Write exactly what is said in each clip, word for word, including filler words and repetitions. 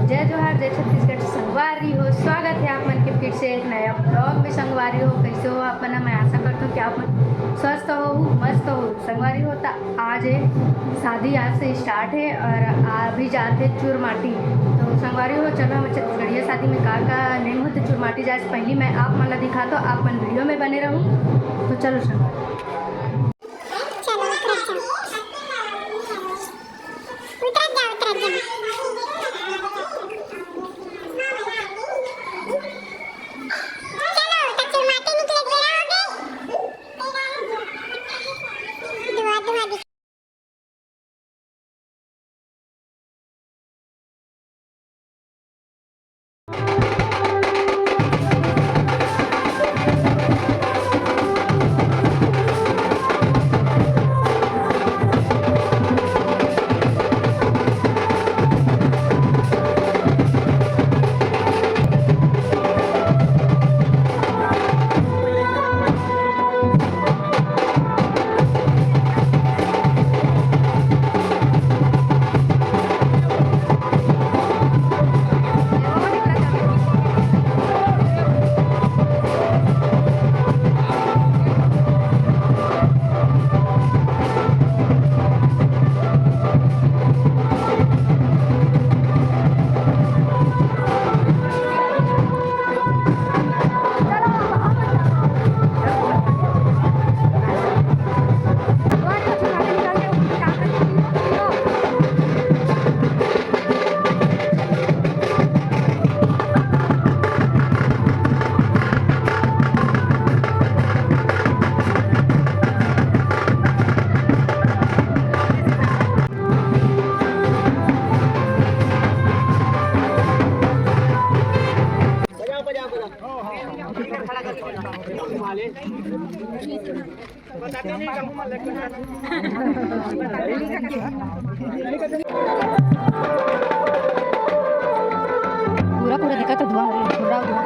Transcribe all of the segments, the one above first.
जय जोहार, जय छत्तीसगढ़ संगवारी हो, स्वागत है आप मन के फिर से एक नया ब्लॉग में। संगवारी हो, कैसे हो आप मन? मैं आशा करता हूँ कि आप मन स्वस्थ हो, मस्त हो। संगवारी हो, त आज है शादी, आज से स्टार्ट है और अभी जाते चुरमाटी। तो संगवारी हो, चलो हम छत्तीसगढ़िया शादी में का का नेम होते चुरमाटी जाए से पहली मैं आप मन ला दिखा, तो आप मन वीडियो में बने रहू। तो चलो संगवारी। चलो, उतरत जाओ। उतरत जाओ, उतरत जाओ। चलो, त चुरमाटी निकले के बेरा हो गे। दुआ, दुआ दिख- पूरा पूरा दिखा तो धुआं हो रहा है, धुआं, धुआं।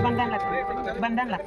बंधन लगा, बंधन लगा।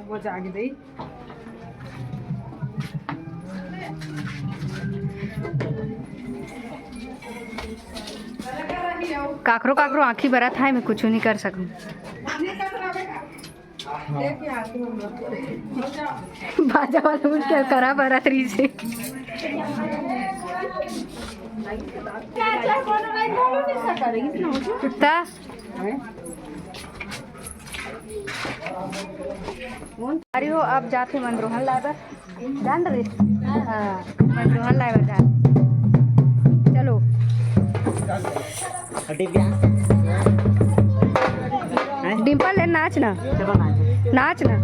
वो जागे दे। काकरो काकरो आँखी बरत है, मैं कुछ नहीं कर सकूँ। बाजा वाला मुश्किल करा बरत रही से। कुत्ता। अरे हो, अब जाथे मंदरोहन लाए बर। जान रहे? हाँ, मंदरोहन लाए बर जा। चलो। डिम्पल ले नाच ना। नाच ना।